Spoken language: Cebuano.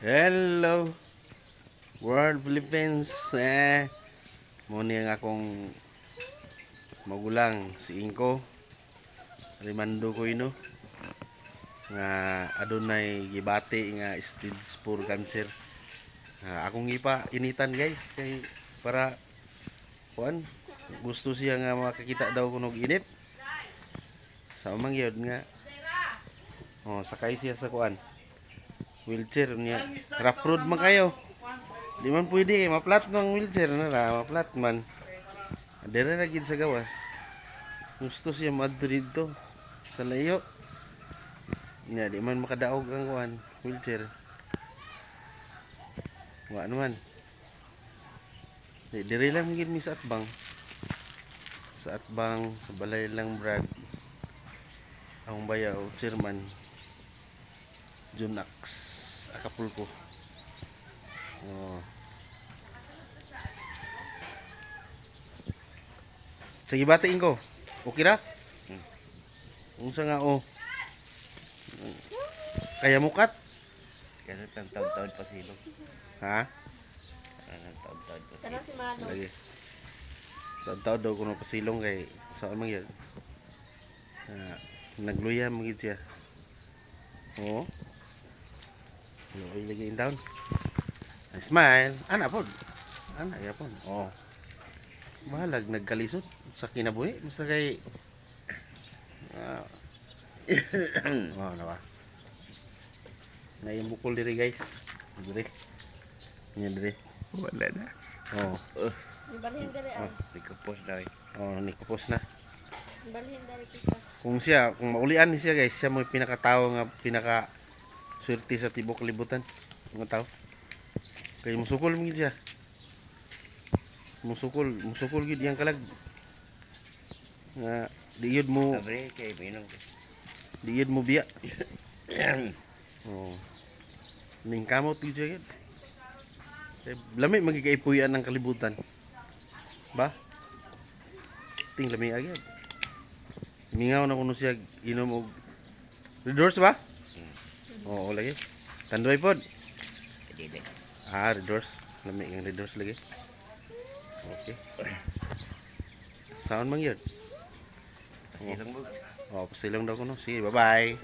Hello, World Philippines. Eh, mo ni ang akong magulang, si Inko Rimando Coino, nga adunay gibati nga stage 4 cancer. Ah, akong ipa initan, guys, kay para kuan, gusto siya nga makakita daw kunog init. Sa man gyud nga, oh, sakay siya sa kuan, wheelchair niya. Rough road man kayo, di man pwede kay maplat ng wheelchair na ra, maplat man. Dire ra gid sa gawas. Gusto siya maadto didto sa layo niya, di man makadaog ang kuan, wheelchair. Wa naman di, dire lang gid mi sa atbang, sa atbang sa balay lang, Brad. Akong bayaw, chairman Junax Acapulco. Oh. Sige, batiin ko. Okay ra? Unsa nga, oh? Kaya mukat? Kasi tang taon-taon pa silong. Ha? Ano taon-taon pa Tara silong. si Manong. Lagi. Taon-taon daw kuno pasilong kay saan man gyud. Ah, nagluya man gyud siya. Oo. Luoy lagi in town. Smile. Ana pod. Ana yapon. Oh. Bahalag nagkalisod sa kinabuhi basta kay ah, oh, na ba? Na yung bukol diri, guys. Diri. Nya diri. Wala na. Oh, Balhin dali ah. Nagkapos na eh. Oh, nikupos na. Balhin dali pikas. Kung siya, kung maulian ni siya, guys, siya mo yung pinakatao nga pinaka swerte sa tibok kalibutan. Mga tao. Kay musukol mo gid siya. Musukol, musukol gid iyang kalag. Nga diid mo, Sabi kay minong. Diid mo biya. Oh. Ning kamot gid siya gid. Kay lami magigaipuyan ang kalibutan. Ba? Ting lami agad. Mingaw na kuno siya inom og Red Horse ba? Oo, lagi. Tanduay pod. Dili. Ah, Red Horse. Lami ang Red Horse lagi. Okay. Saan man yun? Pasilong mo. Oh, pasilong daw kuno. Sige, bye-bye.